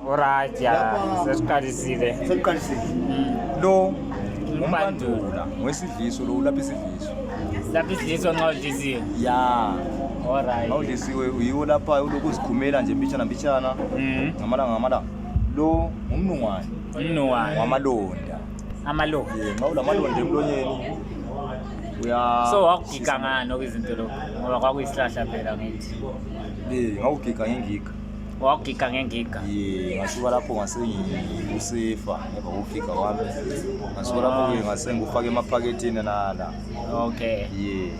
Alright, ya Lapha- sesiqalisile. Sekuqalisile. Lo ngumbandula wesidliso, lo ulapha isidliso. Lapha isidliso nxa udlisiwe. Ya. Alright. Awudlisiwe uyiwo lapha ulokhu uzikhumela nje mbitshana mbitshana ngamalanga ngamalanga. Lo ngumnungwane Umnuwane. wamalonda. Amalonda. Eh, nxa ulamalonda emlonyeni uya. So wakugiga ngani okuyizinto lokhu? Ngoba kwakuyisihlahla phela ngithi. Eh, ngawugiga ngengiga. Wakugiga ngengiga. Ye, ngasuka lapho ngase ngikusefa emva kokugiga kwami. Ngasuka lapho-ke ngase ngikufaka emaphakethini nala. Okay. Ye.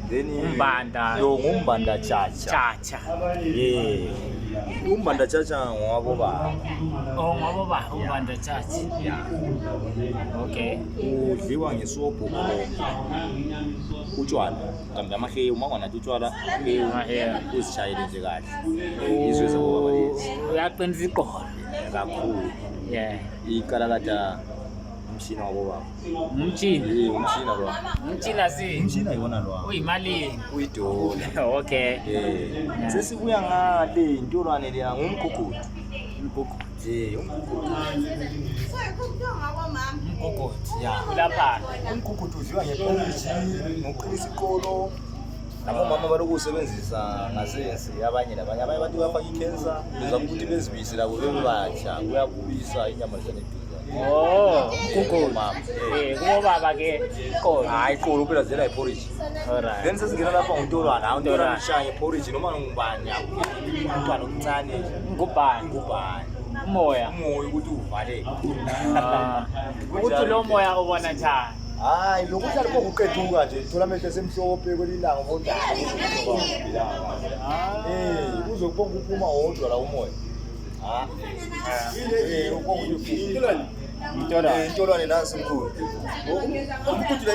Then Umbanda. Lo ngumbanda chacha. Chacha. Ye. Umbanda chacha ngowabo baba. Oh, ngoba ba umbanda chacha. Okay. Udliwa ngesobho utshwala. Kambe amahewu uma unganathi utshwala hewu Amahewu. uzishayele nje kahle. Izwe zabo baba lezi. Uyaqinisa iqolo. Kakhulu. Yeah. Ikalakata umshina wabo baba. Umtshini. Eh, umshina lo. Umtshina si. Umshina iwona lo. Uyimalini? Uyidola. Okay. Eh. Sesibuya ngale intolwane leya ngumkhukhudu. Umgugu. Eh, umkhukhudu. Umgugu. Ya. Ulapha. Umkhukhudu udliwa ngeporridge, ngokuqinisa iqolo. Nabomama balokhu usebenzisa ngasense abanye nabanye abanye abantu bafaka i-cancer bezama ukuthi bezibise labo bebe batsha kuyabuyisa inyama zane eduze. Oh, umgugu. Mama. Eh, kubo baba ke iqolo. Hayi iqolo phela zela iporridge. Alright. Then sesingena lapha nguntolwana, hayi untolwana Untolwane. ushaya ngeporridge noma ngubani umntwana omncane Ngubhani? ngubani. Umoya. Umoya ukuthi uvaleke. Ah. Ukuthi lo moya ubona njani? Hayi lokhu uhlala pho kuqeduka nje thola amehlo esemhlophe kwelilanga ubona. Eh, kuzokubonga uphuma wodwa la umoya. Ah. Eh, ubonga ukuthi Intolwane. Eh, intolwane nansi mkhulu. Ukuthi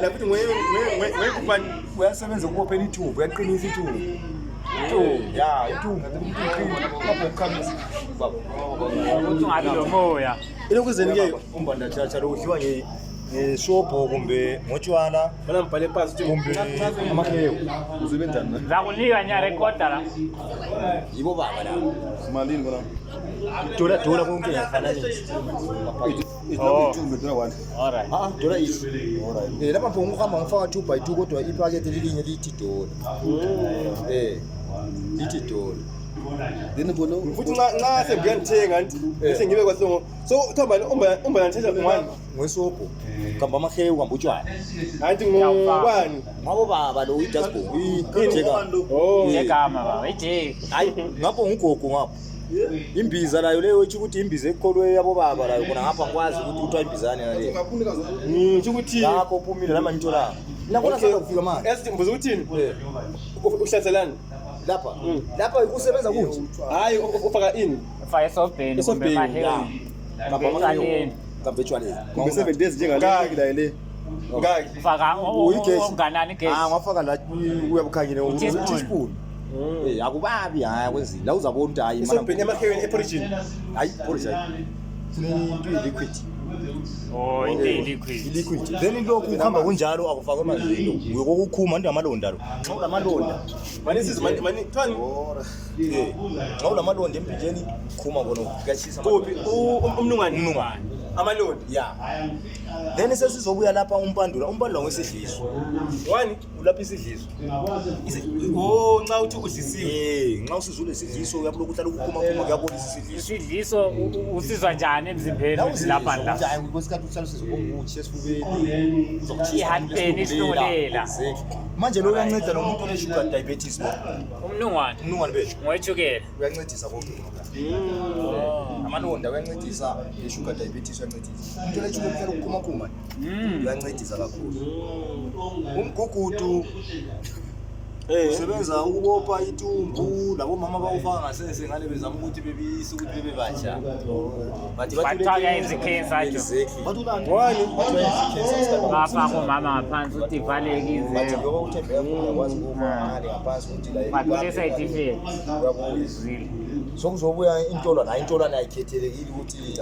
lakuthi ngwekubani Uyasebenza ukubophela ithumbu, uyaqinisa ithumbu. Ithumbu, ya, ithumbu ukuthi uqine lapho ukhamisa. Baba. Ukuthi ungabi lo moya. ilokuzeni ke Umbanda chacha lo udliwa nge ngesobho kumbe ngotshwala mana ngibhale phansi ukuthi kumbe amahewu. usebenzani na Zakunika nya recorder la. Yibo baba la. malini kona Dola dola konke ngiyafananisa. Oh. it's not one. Alright. Ah, dola is. Eh, lapha mfo ngihamba ngifaka 2 by 2 kodwa iphakethe lilinye lithi dola. Eh. Lithi dola. Then bona futhi nxa nxa sengiyangithenga nti bese ngibe kwahlongo so uthambani umbani ngithetha ngwani Ngesobho. Kamba amahewu kamba utshwala. anti ngubani Ngabo baba lo idasbon. Ijeka. Oh. Jegama baba, ije. Hayi, ngapho ngugogo ngapho. Imbiza layo leyo ithi ukuthi imbiza ekholwe yabo baba layo khona ngapha ngikwazi ukuthi kuthiwa imbizane nale. Ngisho ukuthi Lapho uphumile nami ngitholanga. Mina ngibona Okay. sanda kufika manje. Yazi mbuzo ukuthini Eh, uhlaselani Lapha. Lapha kusebenza kunje. hayi ufaka ini Ufake esobheni kumbe Esobheni, emahewini. Kamba Kumbe amahewu. etshwaleni. Kamba etshwaleni. kumbe 7 days njengale la le ngaki Ufaka Uyigesi. unganani igesi? Ah, ngwafaka la uyabukhanyile I-teaspoon. teaspoon. Eh, akubabi hayi akwenzile. La uzabona ukuthi hayi mana. isobheni emahewini eporridge Hayi porridge hayi. Into liquid. Oh, into liquid. Liquid. Then lokhu kuhamba kunjalo akufakwe emanzini. Uyokukhuma into amalonda lo. Nxa ulamalonda. mani sizwe mani mani thwani Eh. Nxa ulamalonda empinjeni khuma kona kuyashisa. kuphi umnungwane Umnungwane. amalonda Yeah. Then sesizobuya lapha umpandula. Umpandula ngesidliso. wani Ulapha isidliso. Oh nxa uthi udlisiwe Eh, nxa usizule isidliso uyabuloku uhlala ukukhuma khuma kuyabonisa isidliso. Isidliso usizwa njani emzimbeni ukuthi lapha la? Hayi kwesikhathi uhlala usizwa ngokuthi esifubeni. Uzokushisa I-heartburn, isihlungulela. Exactly. Manje lo uyanceda nomuntu one sugar diabetes lo. Umnungwane Umnungwane bethu ngowetshukela. uyancedisa konke. Amalonda uyancedisa, ne-sugar diabetes uyancedisa. Umuntu ole-sugar uhlala ukukhuma khuma uyancedisa kakhulu. Umgugudu eh usebenza ukubopha itumbu labo mama bawufaka ngasese ngale bezama ukuthi bebise ukuthi bebe batsha. Bathi Bathwala izikhensa nje. Exactly. wani Bathwala izikhensa isikhathi. Bafaka umama ngaphansi ukuthi ivaleke Bathi ize. njengoba uthembeka khona uyakwazi ukufa ngale ngaphansi ukuthi la Bathole side effect. Uyabuya. Izwile. Sokuzobuya intolwane, hayi intolwane ayikhethelekile ukuthi